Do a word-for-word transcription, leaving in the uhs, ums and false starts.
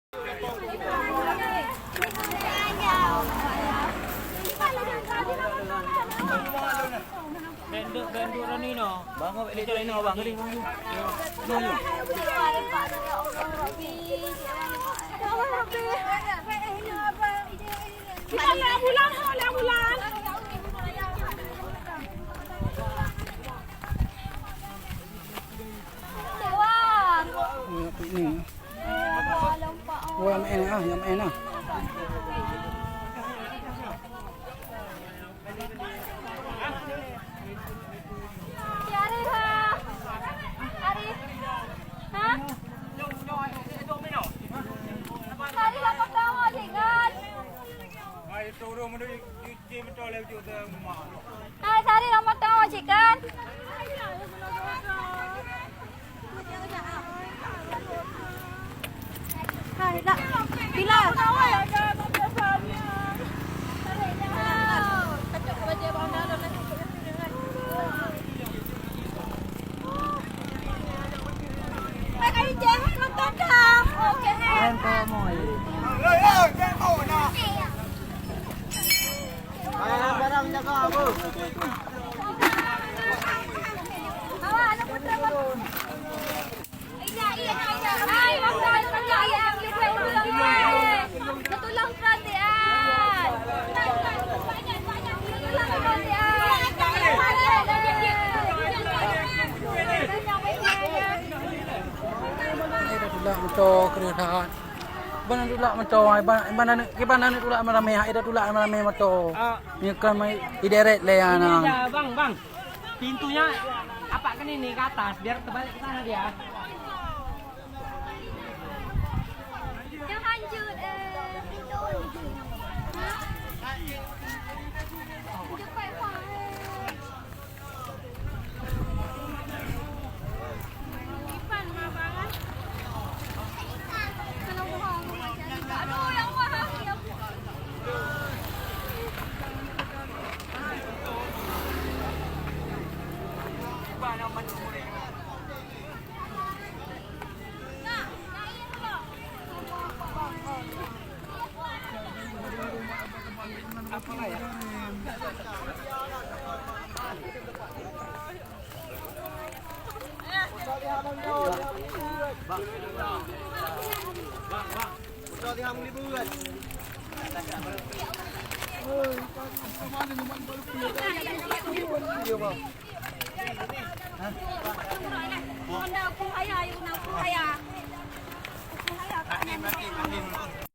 Benduk, benduk Roni no. Bang, awak lagi lain no, bang. Kita nak bulan, nak bulan. Ini. Oh, yang main ah, yang main ah. Si Arif, ha? Arif. Ha? Arif, apa kawan, Jingan? Hai, Sari, lama tengok cik kan? Hai, nak. Bila? Tulak moto keureudaan. Ban tulak moto, ban, ban aneuk, ban aneuk tulak ramé, hai dah tulak ramé moto. Ah. Ni kan mai ideret lé anak. Ini dah, bang, bang. Pintunya apa kan ini ke atas, biar terbalik ke sana dia. Yang hancur, eh, pintu. Cepat, Pak.